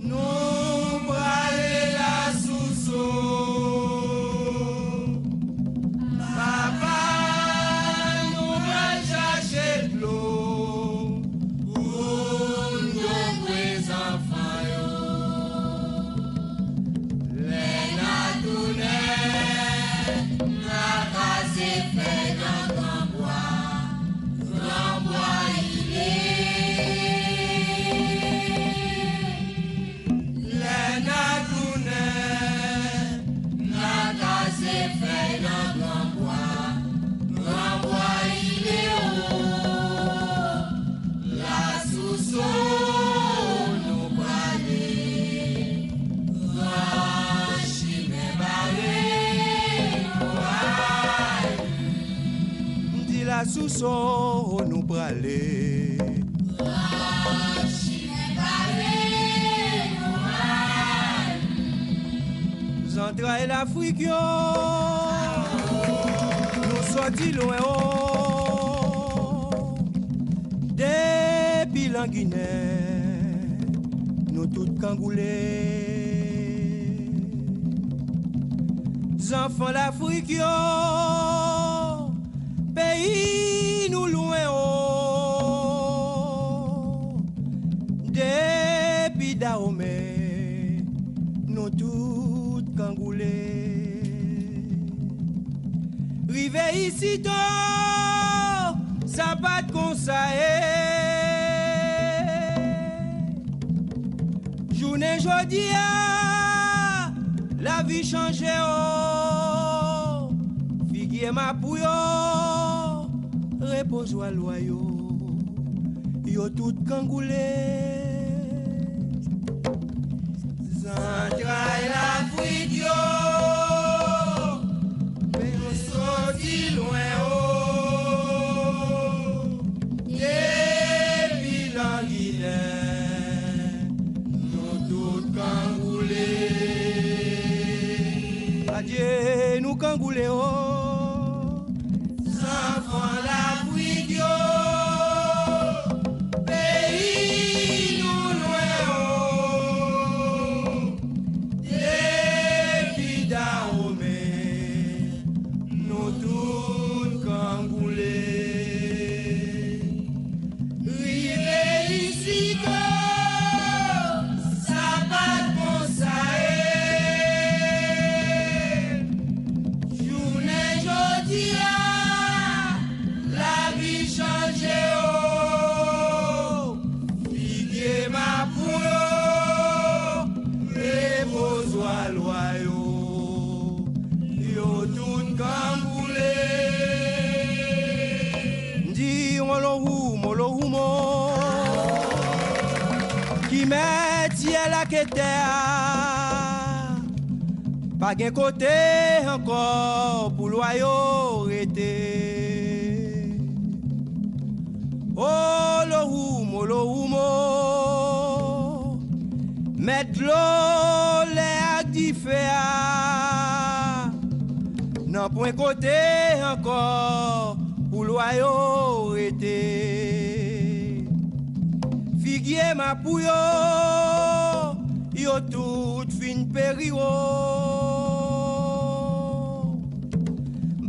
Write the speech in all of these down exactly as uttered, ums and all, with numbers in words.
Nou prale lasouso. Papa, nou pral chache dlo pou n dwe bwè zanfan yo. Lè n a tounen, n a pase fèy nan gran bwa, gran bwa ide. Lè n a tounen, n a kase fèy nan gran bwa, gran bwa ide o. Lasouso nou prale, gran chimen bare nou ale. M di lasouso nou prale. Zantray Lafrik yo, nou sòti lwen o. Depi Langinen, nou tout kangoule. Zanfan Lafrik yo, peyi nou lwen o. Depi Dawomen, nou tout kangoule. Rive isit o, sa pa t konsa ye. Jounen jodi a, lavi chanje o. Figye mapou yo, repozwa lwa yo, yo tout kangoule. Zantray Lafrik yo, nou soti lwen o. Depi Langinen, nou tout kangoule. Adye, nou kangoule o. Zanfan Lafrik yo, peyi nou lwen o. Depi Dawomen, nou tout kangoule. Rive isit o, sa pa t konsa ye. Jounen jodi a, lavi chanje o. Figye mapou yo, repozwa lwa yo, yo tout kangoule. M di Olohou, Olohoumo, ki mèt syèl ak tè a. Pa gen kote ankò pou lwa yo rete. Olohoum, Olohoumo, mèt dlo, lè ak dife a. Nan pwen kote ankò pou lwa yo rete. Figye mapou yo, yo tout fin peri o.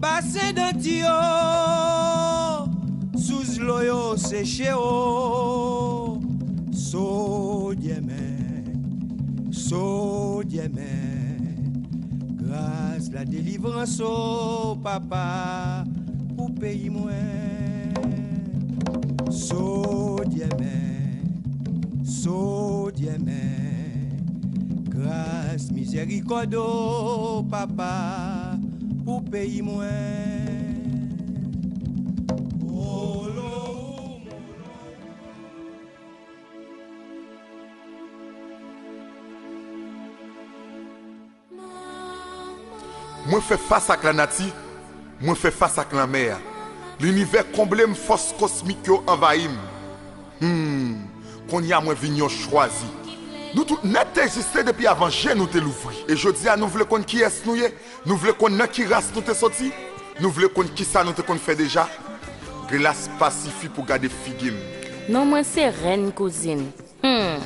Basen danti yo, sous dlo yo seche o. Sodyè men, Sodyè men, gras la delivrans o Papa pou peyi mwen. Sodyè men, Sodyè men, gras mizèrikòd o Papa pou peyi mwen. Mwen fè fas ak lanati, mwen fè fas ak lanmè a. Linivè konble m, fòs kosmik yo anvayi m. Hmm, kounye a mwen vin yon chwazi. Nou tout nèt te egziste depi avan je nou te louvri. E jodi a nou vle konn kiyès nou ye? Nou vle konn nan ki ras nou te soti? Nou vle konn kisa nou te konn fè deja? Glas pa sifi pou gade figi m. Non mwen se Rèn Kouzin. Hmm.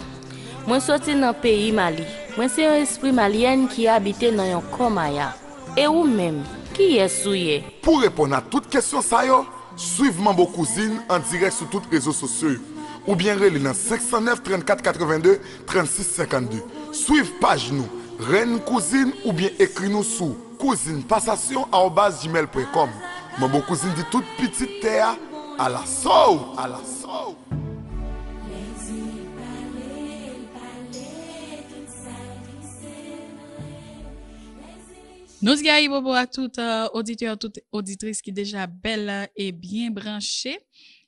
Mwen soti nan peyi Mali. Mwen se yon espri malyèn ki abite nan yon kò maya. E ou menm, kiyès ou ye? Pou reponn a tout kesyon sa yo, swiv Manbo Kouzin an dirèk sou tout rezo sosyo yo, oubyen rele nan senk san nèf, trannkat, katrevenndde, trannsis, senkannde. Swiv paj nou, Rèn Kouzin, oubyen ekri nou sou kouzin pasasyon arobaz gmail pwen kòm. Manbo Kouzin di tout pitit tè a, alaso w, alaso w. Nou di ayibobo a tout, euh, oditè, tout oditris ki deja bèl, euh, e byen branche.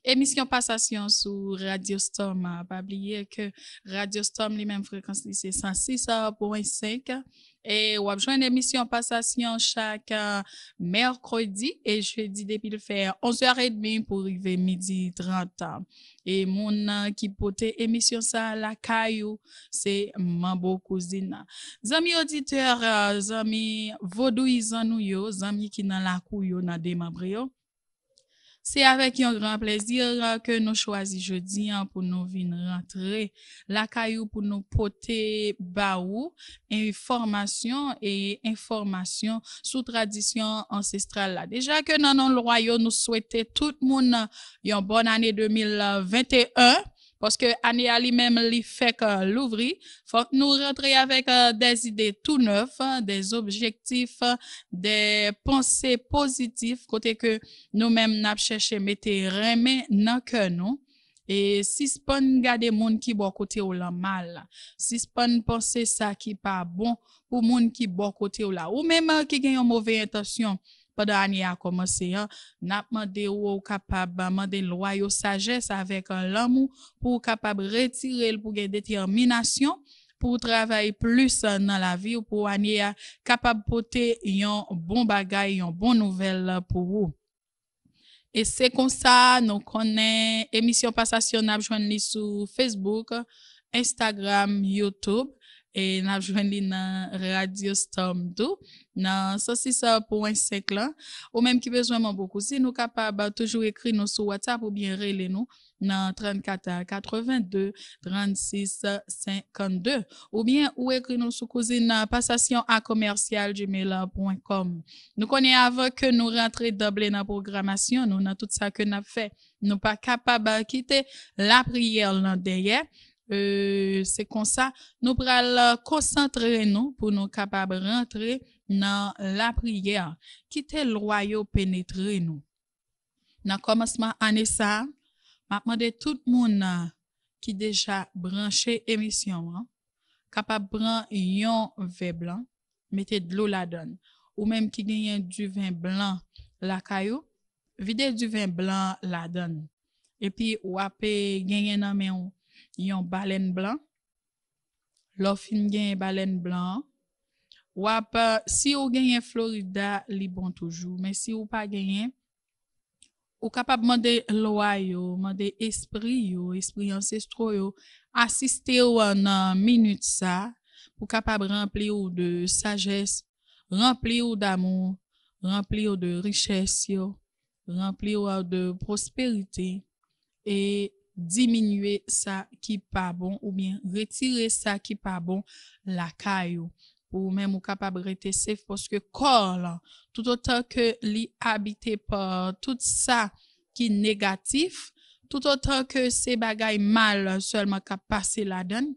Emisyon Pasasyon sou Radio Storm. Pa bliye ke Radio Storm li menm frekans li se san sis pwen senk. E w ap jwenn emisyon Pasasyon chak, euh, mèkredi e jedi depi l fè onz è edmi pou rive midi trant. E moun, euh, ki pote emisyon sa a lakay ou, se Manbo Kouzin. Zanmi oditè, euh, zanmi vodouyizan nou yo, zanmi ki nan lakou yo, nan demanbre yo, se avèk yon gran plèzi, euh, ke nou chwazi jodi a pou nou vin rantre lakay ou pou nou pote ba ou enfòmasyon e enfòmasyon sou tradisyon ansestral la. Deja ke nan non lwa yo, nou swete tout moun yon bòn ane de mil venteyen, paske ane a li menm li fèk, euh, louvri. Fòk nou rantre avèk, euh, des idées tout neuf, des objectifs, des pensées positifs, kote ke nou menm n ap chèche mete renmen nan kè nou. E sispann gade moun ki bò kote w lan mal. Sispann panse sa ki pa bon pou moun ki bò kote w la. Ou menm, euh, ki gen yon move entansyon pandan ane a kòmanse an, n ap mande w, ou kapab mande lwa yo sajès avèk, euh, lanmou pou w kapab retire l, pou gen detèminasyon, pou w travay plis, euh, nan lavi w, pou ane a kapab pote yon bon bagay, yon bon nouvèl pou ou. E se konsa, nou konnen emisyon Pasasyon n ap jwenn li sou Facebook, Instagram, YouTube, e n ap jwenn li nan Radio Storm tou, nan san sis pwen senk lan. Ou menm ki bezwen Manbo Kouzin, ou kapab toujou ekri nou sou WhatsApp oubyen rele nou nan trannkat, katrevenndde, trannsis, senkannde. Oubyen ou ekri nou sou kouzin pasasyon a komèsyal gmail pwen kòm. Nou konnen avan ke nou rantre danble nan pwogramasyon nou, nan tout sa ke n ap fè, nou pa kapab, euh, kite lapriyè lan dèyè. Euh, se konsa, nou pral, euh, konsantre nou pou nou kapab rantre nan lapriyè. Kite lwa yo penetre nou. Nan kòmansman ane sa a, m ap mande tout moun, euh, ki deja branche emisyon an, kapab pran yon vè blan, mete dlo ladan l. Ou menm ki genyen diven blan lakay ou, vide diven blan ladan l. Epi w ap, eh, genyen nan men w yon balèn blan. Lè w fin genyen balèn blan an, w ap, eh, si w genyen Florida, li bon toujou. Men si w pa genyen, ou kapab mande lwa yo, mande espri yo, espri ansestro yo, asiste w nan minit sa, pou kapab ranpli w de sajès, ranpli w damou, ranpli w de richès yo, ranpli w de pwosperite, e diminye sa ki pa bon, oubyen retire sa ki pa bon lakay ou. Pou ou menm, ou kapab rete safe, paske kò w lan, toutotan ke li abite pa tout sa ki negatif, toutotan ke se bagay mal sèlman k ap pase ladan l.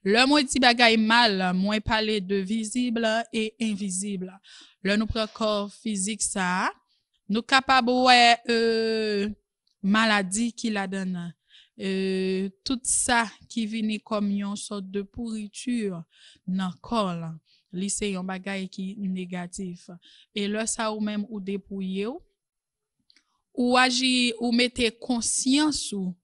Lè mwen di bagay mal, mwen pale de vizib e envizib. Lè nou pran kò fizik sa a, nou kapab wè, euh, maladi ki ladan l. Euh, tout sa ki vini kòm yon sòt de pourriture nan kò w lan, li se yon bagay ki negatif. E lè sa ou menm ou depouye w, ou aji, ou mete konsyans ou,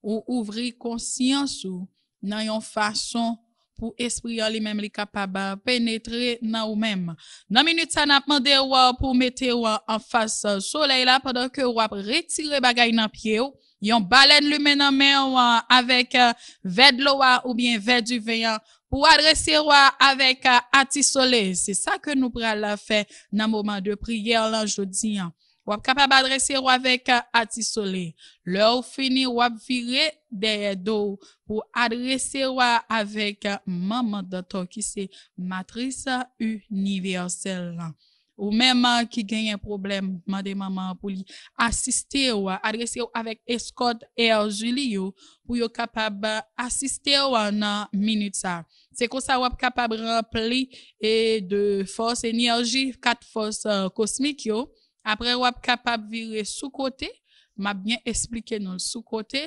ou ouvri konsyans ou nan yon fason pou espri an li menm li kapab, euh, penetre nan ou menm. Nan minit sa, n ap mande w, euh, pou w mete w, euh, anfas, euh, solèy la pandan ke w ap retire bagay nan pye w, yon balèn limen nan men w, euh, avèk, euh, vè dlo a oubyen vè diven an, pou w adrese w, euh, avèk, euh, Ati Sole. Se sa ke nou pral, euh, fè nan moman de priyè lan jodi an. W ap kapab adrese w avèk Atisole. Lè w fini, w ap vire dèyè do w pou adrese w avèk manman Dantò ki se matris inivèsèl lan. Ou menm ki genyen pwoblèm, mande manman an pou li asiste w, adrese w avèk eskòt Air Julio pou yo kapab asiste w nan minit sa. Se konsa w ap kapab ranpli e de fòs enèji kat fòs kosmik yo. Apre w ap kapab vire sou kote. M ap byen esplike nou l sou kote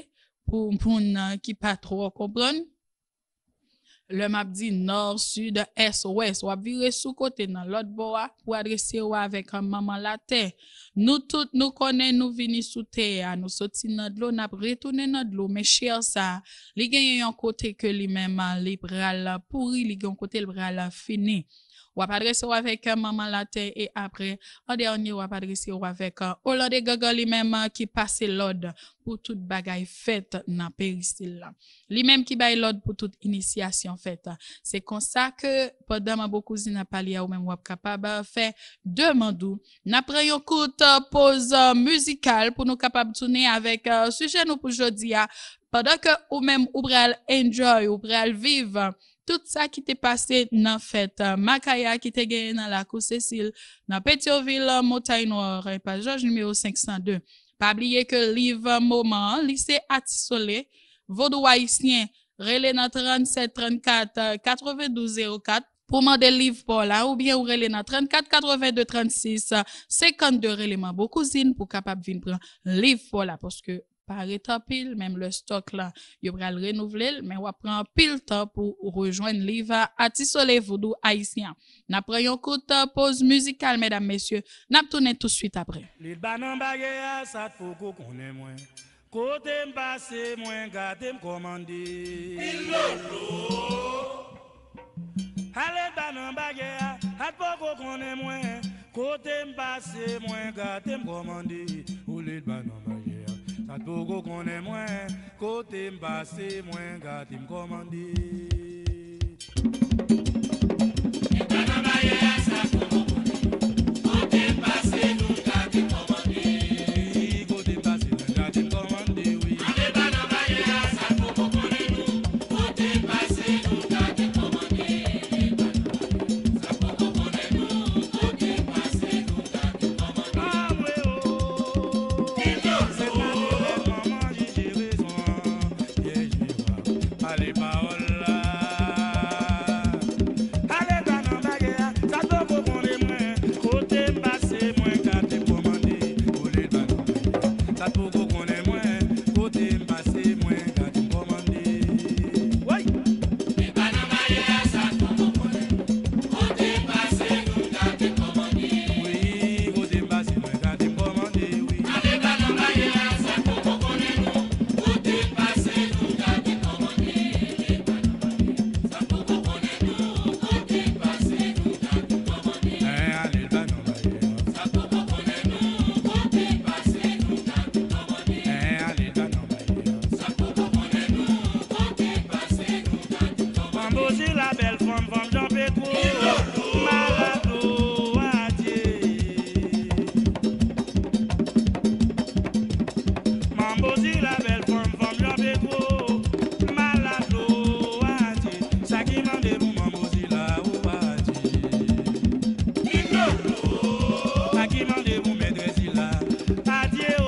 pou moun ki pa twò konprann. Lè m ap di nò, sid, ès, wès, w ap vire sou kote nan lòt bò a pou adrese w avèk manman latè. Nou tout nou konnen nou vini sou tè a, nou soti nan dlo, n ap retounen nan dlo, men chè sa, li genyen yon kote ke li menm li pral pouri, li gen yon kote li pral fini. W ap adrese w avèk manman latè e apre, an dènye, w ap adrese w avèk Olande Gangan li menm ki pase lòd pou tout bagay fèt nan peristil la. Li menm ki bay lòd pou tout inisyasyon fèt. Se konsa ke pandan Manbo Kouzin ap pale a, ou menm w ap kapab fè demann ou. N ap pran yon kout poz mizikal pou nou kapab tounen avèk sijè nou pou jodi a. Pandan ke ou menm ou pral enjoy, ou pral viv tout sa ki te pase nan fèt Makaya ki te genyen nan Lakou Sesil, nan Petyonvil, Montay Nwa, Repa Jòj nimewo senk san de. Pa bliye ke liv moman an, li se Atisole, Vodou Ayisyen, rele nan trannsenk trannkat katrevendouz zewo kat pou mande liv pa w la, oubyen ou rele nan trannkat katrevende trannsis senkannde, rele Manbo Kouzin pou kapab vin pran liv pa w la, paske pa ret anpil, menm lè stòk la, yo pral renouvle l, men w ap pran anpil tan pou rejwenn liv Atisole Vodou Ayisyen an. N ap pran yon kout poz mizikal, medam, mesye, n ap tounen touswit apre. Li t ba nan bagè a, sa t poko konnen mwen. Kote m pase, mwen gade m kòmande. Ale ba nan bagè a, sa t poko konnen mwen. Kote m pase, mwen gade m kòmande. Ou li t ba nan bagè a, sa t poko konnen mwen. Kote m pase, mwen gade m kòmande. Ale pawòl la. Ale ba nan bagè a, sa t poko konnen mwen. Kote m pase, mwen gade m kòmande. Ole ba nan bagè a, sa t poko konnen mwen. Kote m pase, mwen gade m kòmande. Woy! Wi, kote m pase, mwen gade m kòmande, wi. Sa poko konnen nou, kote n pase, nou gade kòman n ye. Sa poko konnen nou, kote n pase, nou gade kòman n ye. Sa poko konnen nou, kote n pase, nou gade kòman n ye. Manbo Zila bèl fanm, fanm Jan Petro. Malado, adye. Manbo Zila bèl fanm, fanm Jan Petro. Malado, adye. Sa ki mande pou Manbo Zila, ou pa di. Sa ki mande pou Mètrès Zila. Adye, o,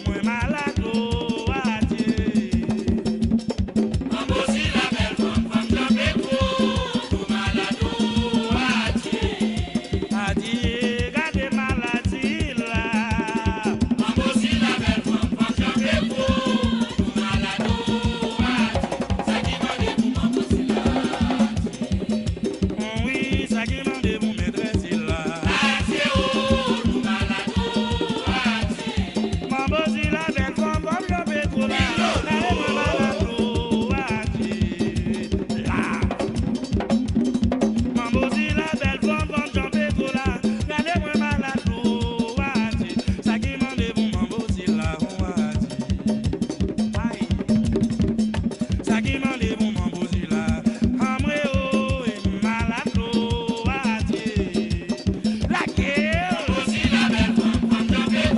mwen malado, adye. Manbo Zila bèl fanm, fanm Jan Petro. Nou malado, adye. Adye, gade maladi la. Manbo Zila bèl fanm, fanm Jan Petro. Nou malado, adye. Sa ki mande pou Manbo Zila, adye. Wi, sa ki mande pou Mètrès Zila. Adye, o, nou malado, adye. Manbo Zila bèl fanm, fanm Jan Petro la. Gade mwen malado, adye. La. Manbo Zila bèl fanm, fanm Jan Petro la. Gade mwen malado, adye. Sa ki mande pou Manbo Zila, adye. Ay. Sa ki mande pou Manbo Zila. Anmwe o, e malado, adye. Lage. Manbo Zila bèl fanm, fanm Jan Petro.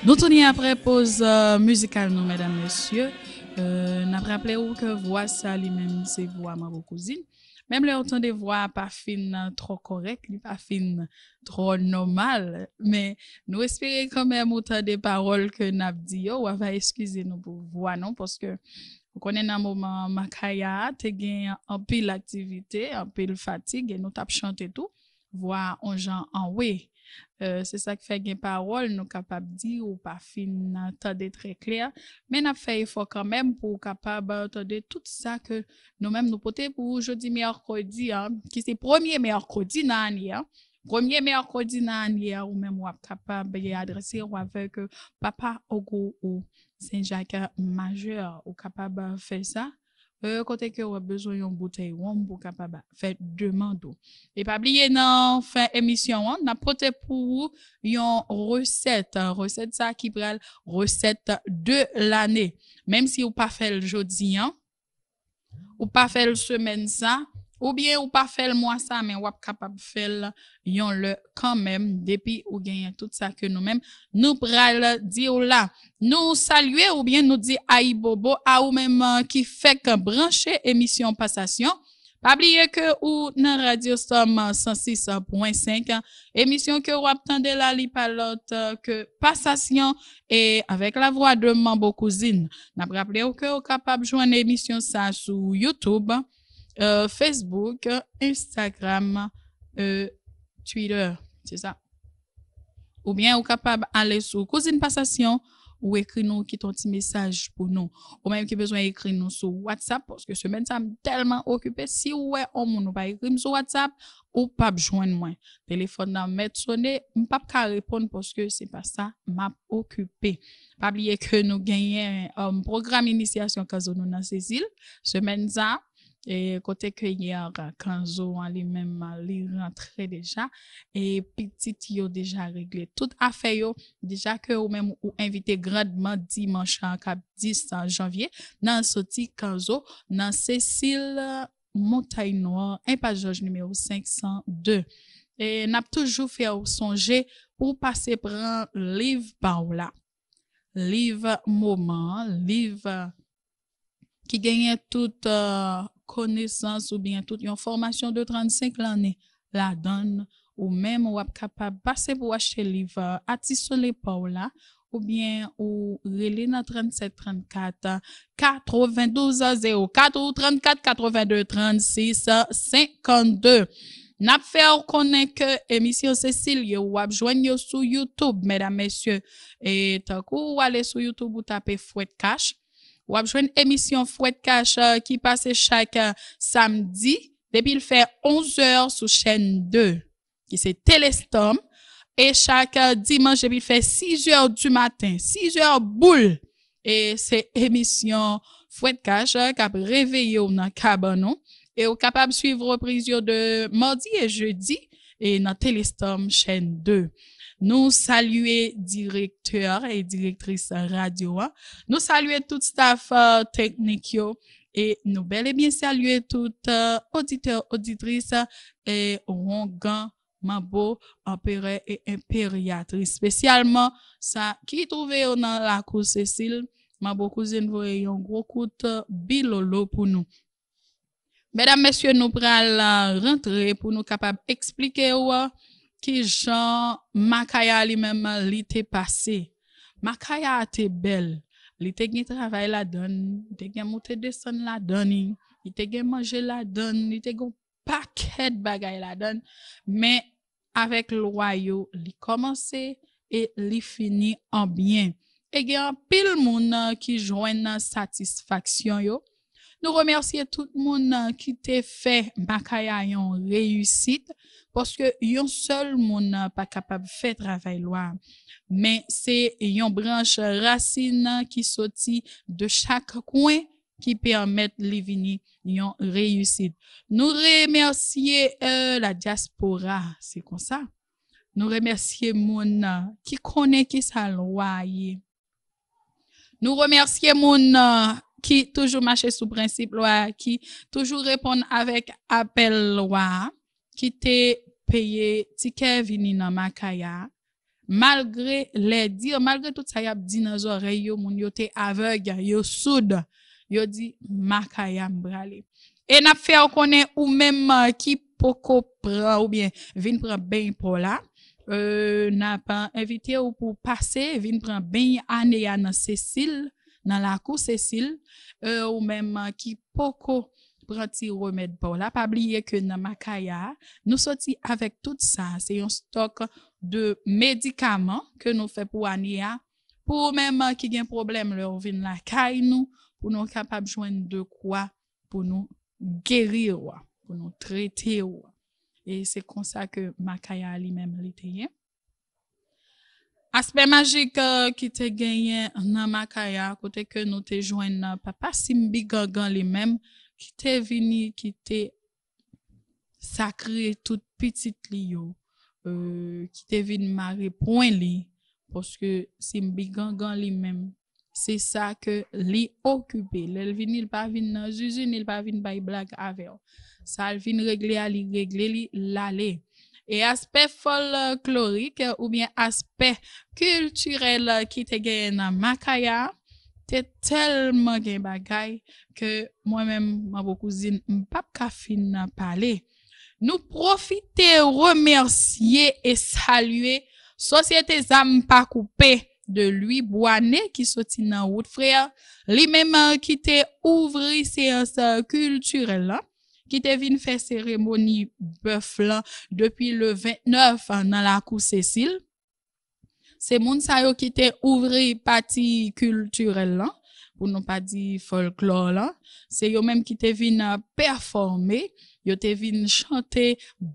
Nou tounen apre poz uh, mizikal nou, medam, mesye. Uh, n ap raple ou ke vwa sa li menm se vwa Manbo Kouzin. Menm lè ou tande vwa a pa fin uh, twò kòrèk, li pa fin twò nòmal, men nou espere kanmenm ou tande pawòl ke n ap di yo. W ava eskize nou pou vwa nou, paske ou konnen nan moman Makaya a, te gen anpil aktivite, anpil fatig, e nou t ap chante tou. Vwa a on jan anwe. Uh, se sa k fè gen pawòl nou kapab di ou pa fin tande trè klè, men n ap fè efò kanmenm pou ou kapab tande tout sa ke nou menm nou pote pou ou jodi mèkredi an, ki se premye mèkredi nan ane an. Premye mèkredi nan ane an, ou menm w ap kapab adrese ou avèk Papa Ogou ou Sen Jak Majè. Ou kapab fè sa kote ke w ap bezwen yon boutèy wonm pou w kapab fè demann ou. E pa bliye nan fen emisyon an, n ap pote pou ou yon resèt. Resèt sa ki pral resèt de lane. Menm si ou pa fè l jodi an, ou pa fè l semèn sa, oubyen ou pa fè l mwa sa, men w ap kapab fè l yon lè kanmenm, depi ou genyen tout sa ke nou menm nou pral di w la. Nou salye oubyen nou di ayibobo a ou menm ki fèk branche emisyon Pasasyon. Pa bliye ke ou nan Radyo Sòm san sis pwen senk. Emisyon ke w ap tande la, li pa lòt ke Pasasyon e avèk lavwa de Manbo Kouzin. N ap raple w ke ou kapab jwenn emisyon sa sou YouTube, uh, Facebook, Instagram, uh, Twitter. Se sa. Oubyen ou kapab ale sou Kouzin Pasasyon, ou ekri nou, kite yon ti mesaj pou nou. Ou menm ki bezwen ekri nou sou WhatsApp, paske semèn sa m tèlman okipe, si ou wè yon moun ou pa ekri m sou WhatsApp, ou p ap jwenn mwen. Telefòn nan mèt sone, m p ap ka reponn paske se pa sa m ap okipe. Pa bliye ke nou genyen um, pwogram inisyasyon kanzo nou nan Sesil semèn sa. E kote ke yè kanzo an li menm li rantre deja, e pitit yo deja regle tout afè yo. Deja ke ou menm ou envite grandman dimanch an k ap dis janvye nan soti kanzo nan Sesil Montay Nwa, enpas Jòj nimewo senk san de. E n ap toujou fè w sonje pou w pase pran liv pa w la. Liv moman an, liv ki genyen tout uh, konesans oubyen tout yon fòmasyon de trannsenk lane ladann, ou menm w ap kapab pase pou w achte liv uh, Atis Sole pa w la, oubyen ou rele nan trannsèt trannkat katrevendouz zewo kat ou trannkat katrevende trannsis senkannde. N ap fè w konnen ke emisyon Sesil yo, w ap jwenn yo sou YouTube, medam, mesye. E tankou w ale sou YouTube, ou tape Fwèt Kach, w ap jwenn emisyon Fwèt Kach uh, ki pase chak uh, samdi, depi l fè onz è sou chèn de, ki se Telestan, e chak uh, dimanch depi l fè sis è di maten, sis è boul, e se emisyon Fwèt Kach uh, k ap reveye w nan kabann ou, e ou kapab swiv repriz yo de madi e jedi e nan Telestan chèn de. Nou salye direktè e direktris radyo a. Nou salye tout staf uh, teknik yo. E nou bèl e byen salye tout uh, oditè, oditris e wongan, manbo, anperè e enperyatris, espesyalman sa ki twouve yo nan lakou Sesil. Manbo Kouzin voye yon gwo kout uh, bilolo pou nou. Medam, mesye, nou pral uh, rantre pou nou kapab eksplike w uh, ki jan Makaya li menm li te pase. Makaya a te bèl. Li te gen travay ladann, li te gen moute desann ladann, li te gen manje ladann, li te gen pakèt bagay ladann, men avèk lwa yo, li kòmanse e li fini an byen. E gen anpil moun ki jwenn satisfaksyon yo. Nou remèsye tout moun ki te fè Makaya yon reyisit, paske yon sèl moun pa kapab fè travay lwa. Men se yon branch rasin ki soti de chak kwen ki pèmèt li vini yon reyisit. Nou remèsye uh, la dyaspora, se konsa. Nou remèsye moun uh, ki konnen ki sa lwa ye. Nou remèsye moun uh, ki toujou mache sou prensip lwa, ki toujou reponn avèk apèl lwa, ki te peye tikè vini nan Makaya. malgre lè di, malgre tout sa y ap di nan zòrèy yo, moun yo te avèg, yo soud, yo di, Makaya m prale. E n ap fè w konnen ou menm ki poko pran oubyen vin pran beny pa w la, n ap envite w pou w pase vin pran beny ane a nan Sesil, nan lakou Sesil, ou menm ki poko pran ti remèd pa w la, pa bliye ke nan Makaya a, nou soti avèk tout sa, se yon stòk de medikaman ke nou fè pou ane a, pou ou menm ki gen pwoblèm lè w vin lakay nou, pou nou kapab jwenn dekwa pou nou geri w, pou nou trete w. E se konsa ke Makaya li menm li te ye. Aspè majik ki te genyen nan Makaya, kote ke nou te jwenn papa Simbi Gangan li menm, ki te vini, ki te sakre tout pitit li yo, ki te vin mare pwen li, paske Simbi Gangan li menm, se sa ke li okipe. Lè l vini, li pa vin nan zizini, li pa vin bay blag avè w. Sa l vin regle a, li regle li, l ale. E aspè fòlklorik oubyen aspè kiltirèl ki te genyen nan Makaya te tèlman gen bagay ke mwen menm, Manbo Kouzin, m p ap ka fin pale. Nou pwofite remèsye e salye Sosyete Zam Pa Koupe de Louis Boinet ki soti nan Wout Frè, li menm ki te ouvri seyans kiltirèl la, ki te vin fè seremoni bèf lan depi le vennèf nan lakou Sesil. Se moun sa yo ki te ouvri pati kiltirèl lan, pou nou pa di fòlklò lan. Se yo menm ki te vin pèfòme, yo te vin chante,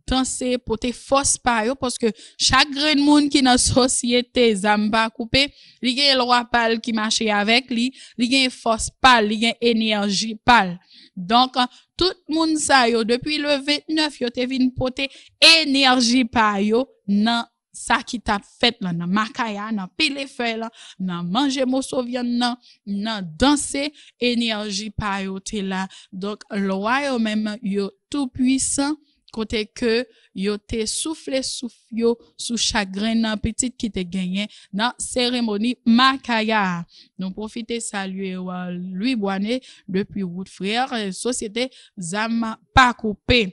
danse, pote fòs pa yo, paske chak grenn moun ki nan Sosyete Zam Pa Koupe, li gen lwa pa l ki mache avèk li, li gen fòs pa l, li gen enèji pa l. Donk, tout moun sa yo, depi le vennèf, yo te vin pote enèji pa yo nan sa ki t ap fèt lan, nan Makaya, nan pile fèy lan, nan manje moso vyann nan, nan danse, enèji pa yo te la. Donk, lwa yo menm, yo tou pwisan, kote ke yo te soufle souf yo sou chak grenn pitit ki te genyen nan seremoni Makaya a. Nou pwofite salye Louis Boinet depi Wout Frè, Sosyete Zam Pa Koupe.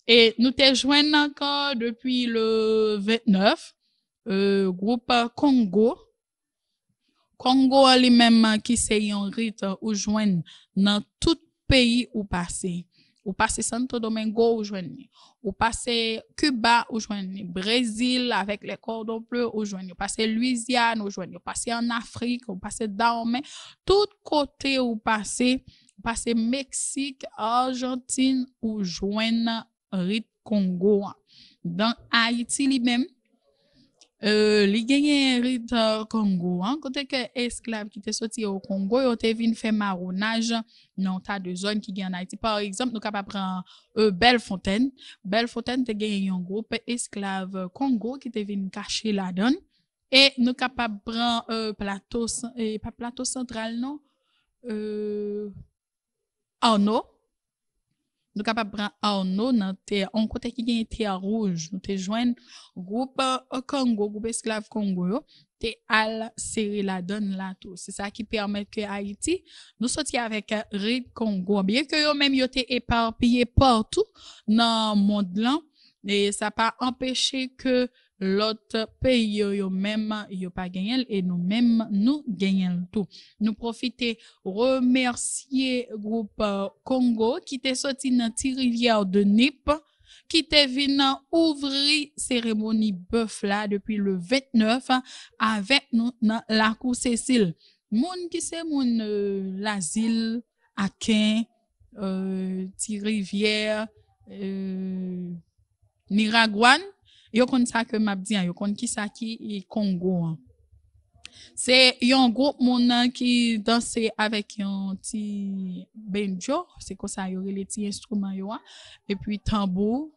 E nou te jwenn ankò depi le vennèf, gwoup Kongo. Kongo an li menm ki se yon rit ou jwenn nan tout peyi ou pase. Ou pase Santo Domingo, ou jwenn li. Ou pase Kiba, ou jwenn li. Brezil, avèk les Cordons Bleus, ou jwenn li. Ou pase Lwizyàn, ou jwenn li. Ou pase ann Afrik, ou pase Dahomey. Tout kote ou pase, ou pase Meksik, Ajantin, ou jwenn rit Kongo an. Donk, Ayiti li menm, li genyen rit Kongo an, kote ke esklav ki te soti o Kongo, yo te vin fè mawonaj nan yon ta de zòn ki gen ann Ayiti. Pa egzanp, nou kapab pran Bèlfonntèn. Bèlfonntèn te genyen yon gwoup esklav Kongo ki te vin kache ladan l. E nou kapab pran Plato, pa Plato Santral, non. Arno. Nou kapab pran Arno nan tè, yon kote ki gen tè wouj. Nou te jwenn gwoup Kongo, gwoup esklav Kongo yo, te al sere ladan l la tou. Se sa ki pèmèt ke Ayiti, nou soti avèk rit Kongo. Byenke yo menm yo te epapiye patou nan mond lan, e sa pa anpeche ke lòt peyi yo, yo menm, yo pa genyen l, e nou menm, nou genyen l tou. Nou pwofite remèsye gwoup Kongo ki te soti nan Ti Rivyè de Nip, ki te vin ouvri seremoni bèf la depi le vennèf avèk nou nan Lakou Sesil. Moun ki se moun Lazil, Aken, Ti Rivyè, Miragwàn, yo konn sa ke m ap di an, yo konn kisa ki Kongo an. Se yon gwoup moun ki danse avèk yon ti bendjo, se konsa yo rele ti enstriman yo a, epi tanbou,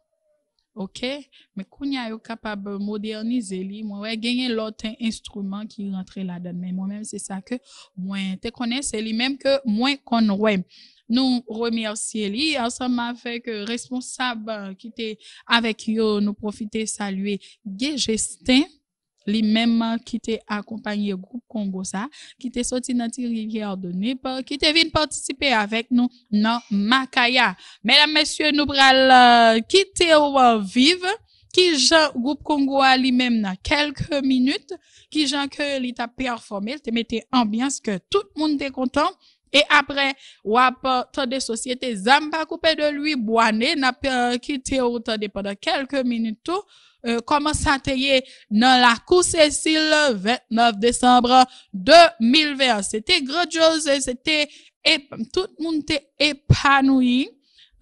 oke? Men kounye a yo kapab modènize li. Mwen wè genyen lòt enstriman ki rantre ladan l, men mwen menm se sa ke mwen te konnen, se li menm ke mwen konn wè. Nou remèsye li ansanm avèk responsab ki te avèk yo, nou pwofite salye Guy Justin, li menm ki te akonpanye gwoup Kongo sa, ki te soti nan Ti Rivyè de Nip, ki te vin patisipe avèk nou nan Makaya. Medam, mesye, nou pral, euh, kite w, euh, viv kijan gwoup Kongo a li menm nan kèlke minit, kijan ke li t ap pèfòme, li te mete anbyans ke tout moun te kontan. E apre, w ap, euh, tande Sosyete Zam Pa Koupe de Louis Boinet, n ap, euh, kite w tande pandan kèlke minit tou, euh, kòman sa te ye nan Lakou Sesil, vennèf desanm de mil ven. Se te grandyoz, se te ep-, tout moun te epanouyi,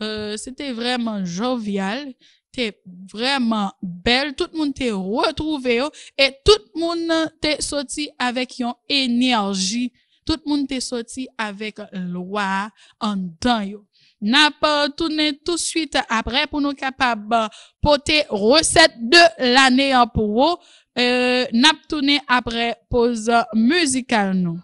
euh, se te vrèman jovyal, te vrèman bèl, tout moun te retwouve yo, e tout moun te soti avèk yon enèji, tout moun te soti avèk lwa anndan yo. N ap, euh, tounen touswit apre pou nou kapab, euh, pote resèt de lane an pou ou. Euh, n ap tounen apre poz mizikal nou.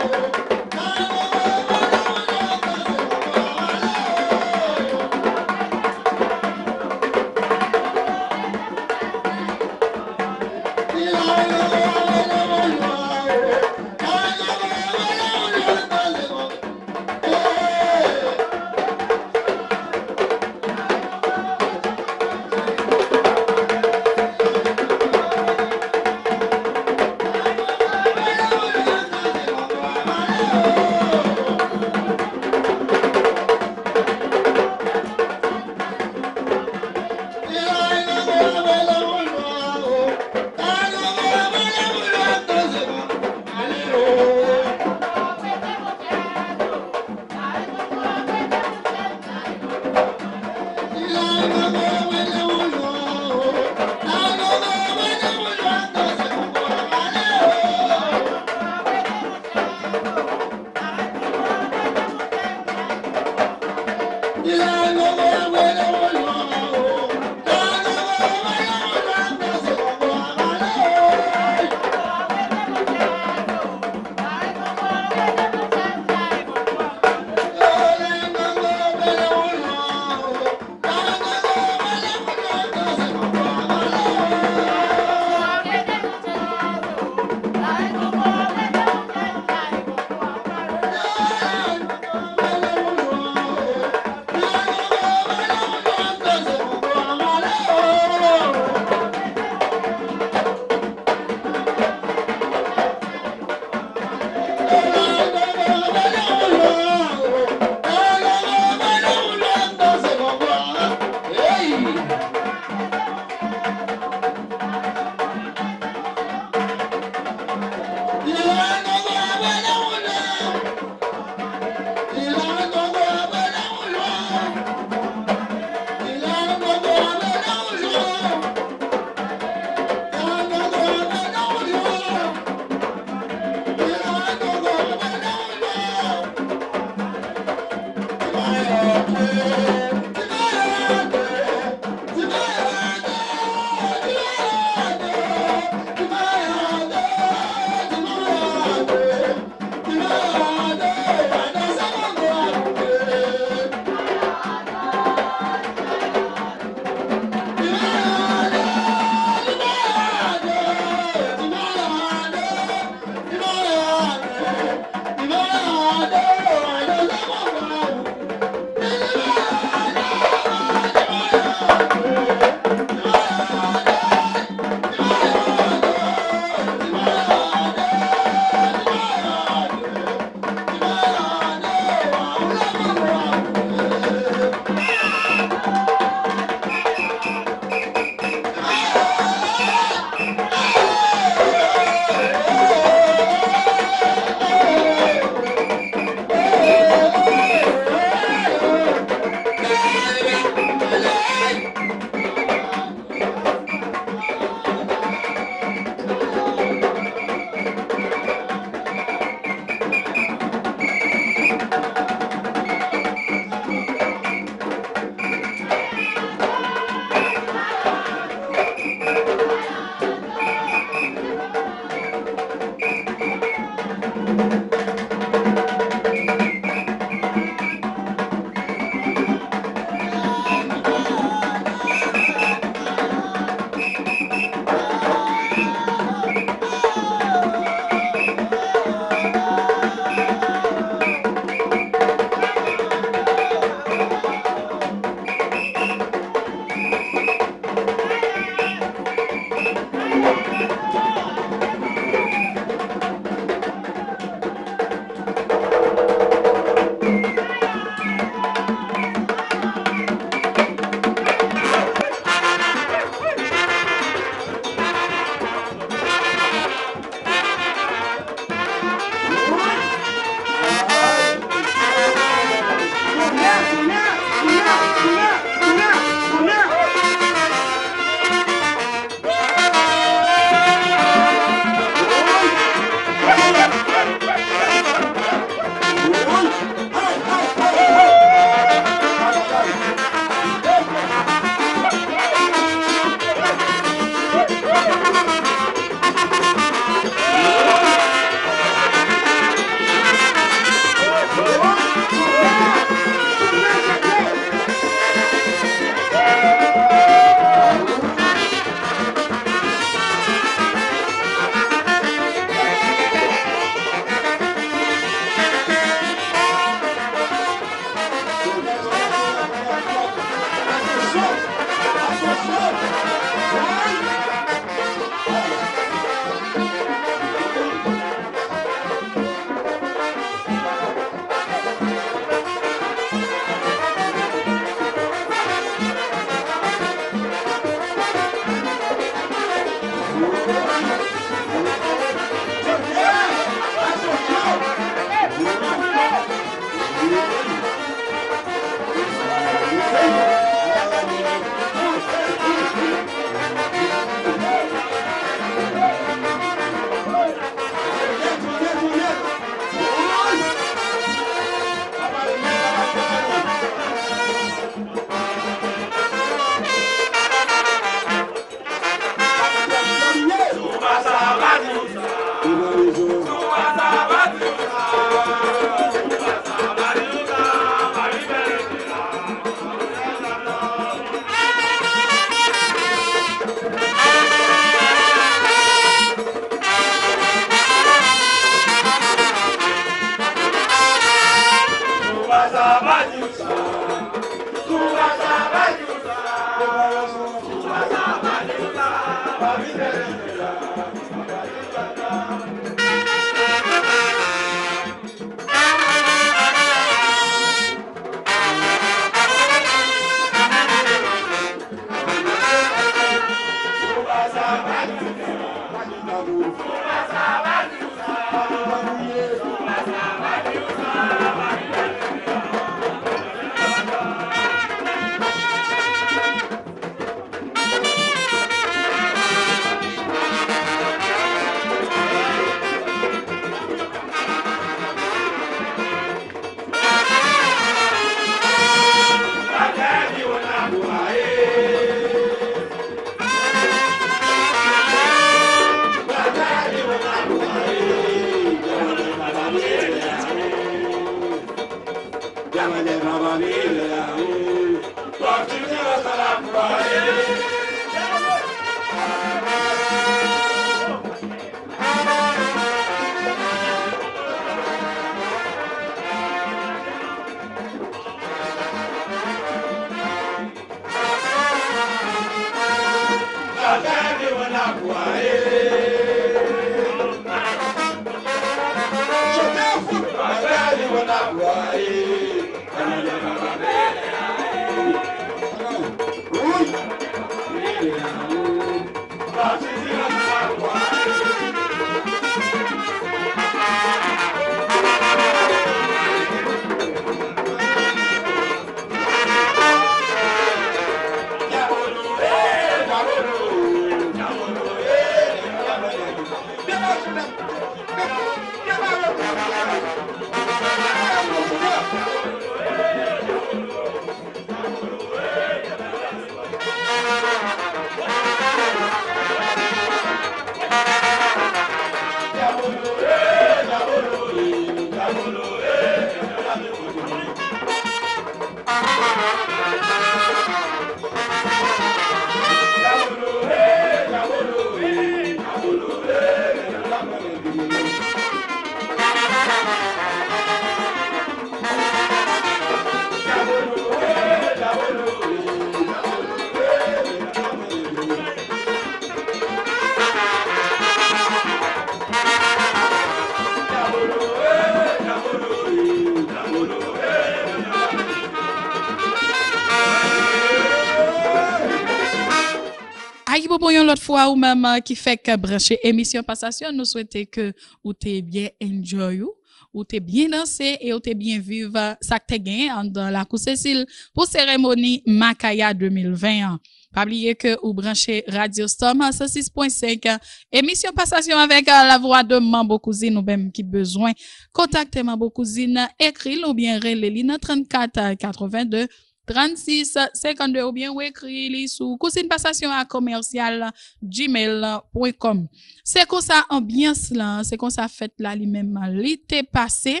Ayibobo yon lòt fwa ou menm ki fèk branche emisyon Pasasyon, nou swete ke ou te byen enjoy ou, ou te byen danse e ou te byen viv sa k te genyen anndan Lakou Sesil pou seremoni Makaya de mil ven an. Pa bliye ke ou branche Radyo Storm san sis pwen senk, emisyon Pasasyon avèk Lavwa de Manbo Kouzin. Ou menm ki bezwen kontakte Manbo Kouzin, ekri l oubyen rele li nan trannkat katrevenndi trannsis senkannde oubyen ou ekri li sou kouzinpasasyon a commercial gmail pwen com. Se konsa anbyans lan, se konsa fèt la li menm li te pase.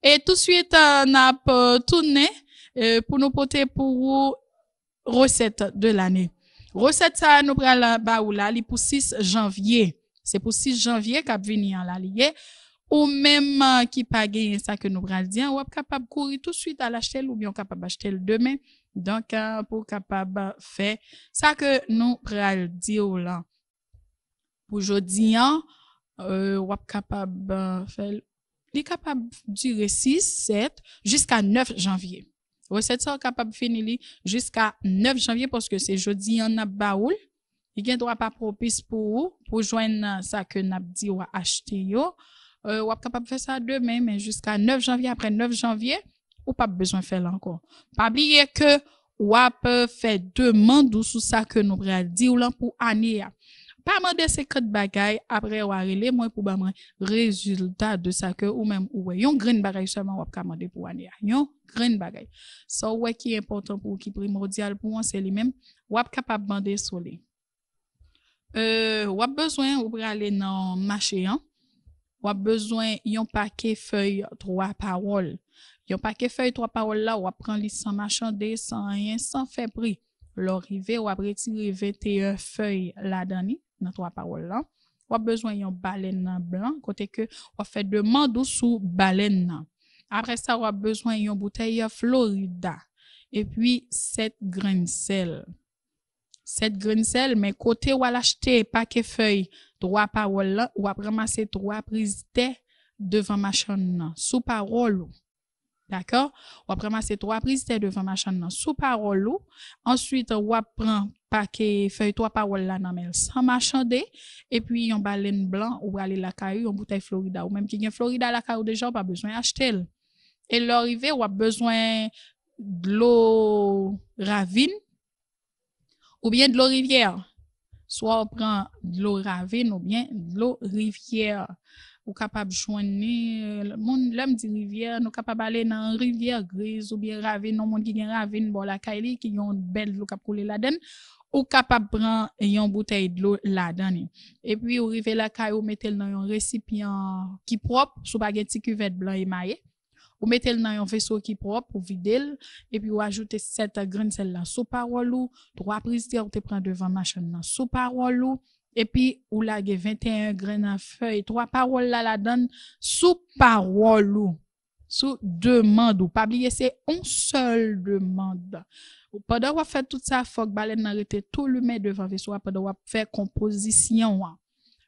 E touswit, n ap tounen pou nou pote pou ou resèt de lane. Resèt sa a nou pral ba ou la, li pou sis janvye. Se pou sis janvye k ap vini an la li ye. Ou menm ki pa genyen sa ke nou pral di an, w ap kapab kouri touswit al achte l oubyen w kapab achte l demen. Donk, pou w kapab fè sa ke nou pral di w lan. Pou jodi an, w ap kapab fè l, li kapab dire sis, sèt, jiska nèf janvye. Resèt sa w kapab fini li jiska nèf janvye paske se jodi an n ap ba ou l. Li gen dwa pa pwopis pou ou, pou jwenn sa ke n ap di w a achte yo. W ap kapab fè sa demen, men jiska nèf janvye, apre nèf janvye, ou p ap bezwen fè l ankò. Pa bliye ke w ap fè demann ou sou sa ke nou pral di w lan pou ane a. Pa mande senkant bagay, apre w a rele mwen pou ba mwen rezilta de sa ke ou menm ou wè. Yon grenn bagay sèlman w ap ka mande pou ane a. Yon grenn bagay. Sa w wè ki enpòtan pou ou, ki primòdyal pou ou an, se li menm. W ap kapab mande sou li. W ap bezwen, ou prale nan mache an, w ap bezwen yon pake fèy twa pawòl. Yon pake fèy twa pawòl la, w ap pran li san machande, san anyen, san fè pri. Lè w rive, w ap retire venteyen fèy ladan li, nan twa pawòl lan. W ap bezwen yon balèn blan, kote ke w ap fè demann ou sou balèn nan. Apre sa, w ap bezwen yon boutèy Florida. Epi sèt grenn sèl. Sèt grenn sèl, men kote w al achte pake fèy twa pawòl lan, w ap ranmase twa priz tè devan machann nan, sou pawòl ou. Dakò? W ap ranmase twa priz tè devan machann nan, sou pawòl ou. Answit, w ap pran pake fèy twa pawòl la nan men l san machande. Epi yon balèn blan, ou prale lakay ou, yon boutèy Florida. Ou menm ki gen Florida lakay ou deja, ou pa bezwen achte l. E lè w rive, w ap bezwen dlo ravin oubyen dlo rivyè. Swa w pran dlo ravin oubyen dlo rivyè. Ou kapab jwenn li, moun, lè m di rivyè, nou kapab ale nan rivyè griz oubyen ravin, yon moun ki gen ravin bò lakay li, ki gen yon bèl dlo k ap koule ladan l. Ou kapab pran yon boutèy dlo ladan li. Epi ou rive lakay ou, mete l nan yon resipyan ki pwòp, si w pa gen ti kivèt blan emaye. Ou mete l nan yon veso ki pwòp, ou vide l, epi ou ajoute sèt grenn sèl la sou pawòl ou, twa priz tè ou te pran devan machann nan sou pawòl ou, epi ou lage venteyen grenn fèy twa pawòl la ladan l sou pawòl ou, sou demann ou. Pa bliye se yon sèl demann. Pandan w ap fè tout sa, fòk balèn nan rete tou limen devan veso a pandan w ap fè konpozisyon an.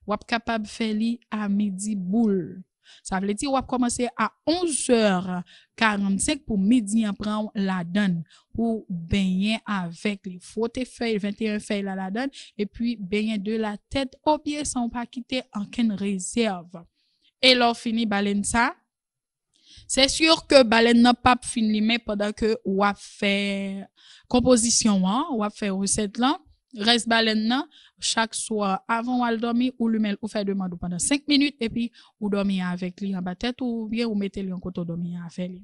W ap kapab fè li a midi boul. Sa vle di w ap kòmanse a onz è karannsenk pou midi an pran w ladan l, pou w benyen avèk li. Fwote fèy, venteyen fèy la ladan l, epi benyen de la tèt o pye san w pa kite ankenn rezèv. E lè w fini balèn sa, se si ke balèn nan p ap fin limen pandan ke w ap fè konpozisyon an, w ap fè resèt lan. Rès balèn nan, chak swa, avan w al dòmi, ou limen l, ou fè demann ou pandan senk minit, epi ou dòmi avèk li anba tèt ou, oubyen ou mete l yon kote w dòmi avè li.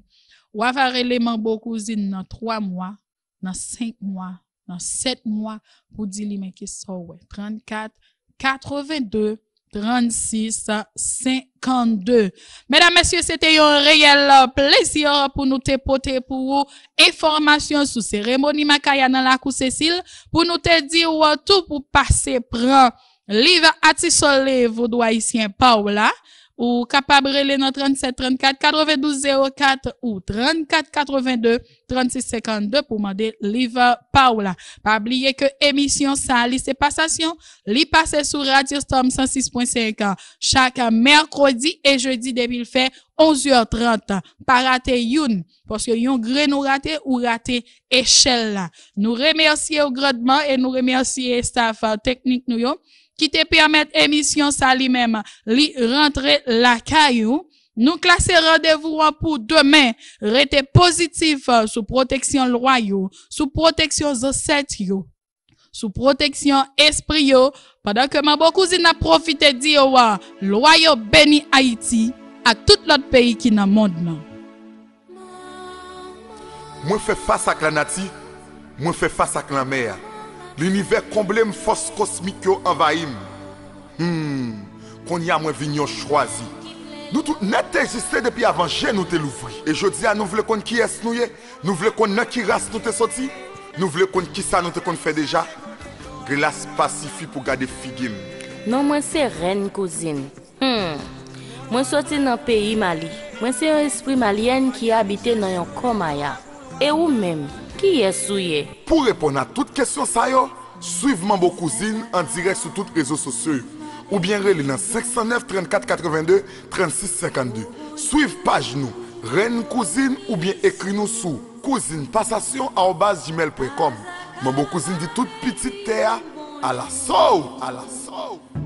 W ava rele manbo kouzin nan twa mwa, nan senk mwa, nan sèt mwa, pou di li men kisa w wè. Trannkat, katrevenndde, trannsis, senkannde. Medam, mesye, se te yon reyèl plezi pou nou te pote pou ou enfòmasyon sou seremoni Makaya nan Lakou Sesil, pou nou te di w tou pou pase pran liv Atisòl, Voodoo Ayisyen pa w la. Ou kapab rele nan trannsèt trannkat katrevendouz zewo kat ou trannkat katrevenndde trannsis senkannde pou mande liv pa w la. Pa bliye ke emisyon sa a, li se pasasyon, li pase sou Radyo Storm san sis pwen senk chak mèkredi e jedi depi l fè onz è trant. Pa rate youn, paske yon grenn ou rate, ou rate echèl la. Nou remèsye w grandman e nou remèsye estaf teknik nou yo ki te pèmèt emisyon sa li menm li rantre lakay ou. Nou klase randevou an pou demen. Rete pozitif sou pwoteksyon lwa yo, sou pwoteksyon zansèt yo, sou pwoteksyon espri yo, pandan ke Manbo Kouzin ap pwofite di yo a, lwa yo beni Ayiti ak tout lòt peyi ki nan mond lan. Mwen fè fas ak lanati, mwen fè fas ak lanmè a. Linivè konble m, fòs kosmik yo anvayi m. Hmm, kounye a mwen vin yon chwazi. Nou tout nèt te egziste depi avan je nou te louvri. E jodi a nou vle konn kiyès nou ye? Nou vle konn nan ki ras nou te soti? Nou vle konn kisa nou te konn fè deja? Glas pa sifi pou gade figi m. Non mwen se Rèn Kouzin. Hmm. Mwen soti nan peyi Mali. Mwen se yon espri malyèn ki abite nan yon kò maya. E ou menm, kiyès ou ye? Pou reponn a tout kesyon sa yo, swiv Manbo Kouzin an dirèk sou tout rezo sosyo yo, oubyen rele nan senk san nèf, trannkat, katrevenndde, trannsis, senkannde. Swiv paj nou, Rèn Kouzin, oubyen ekri nou sou kouzin pasasyon arobaz gmail pwen kòm. Manbo Kouzin di tout pitit tè a, alaso w! Alaso w!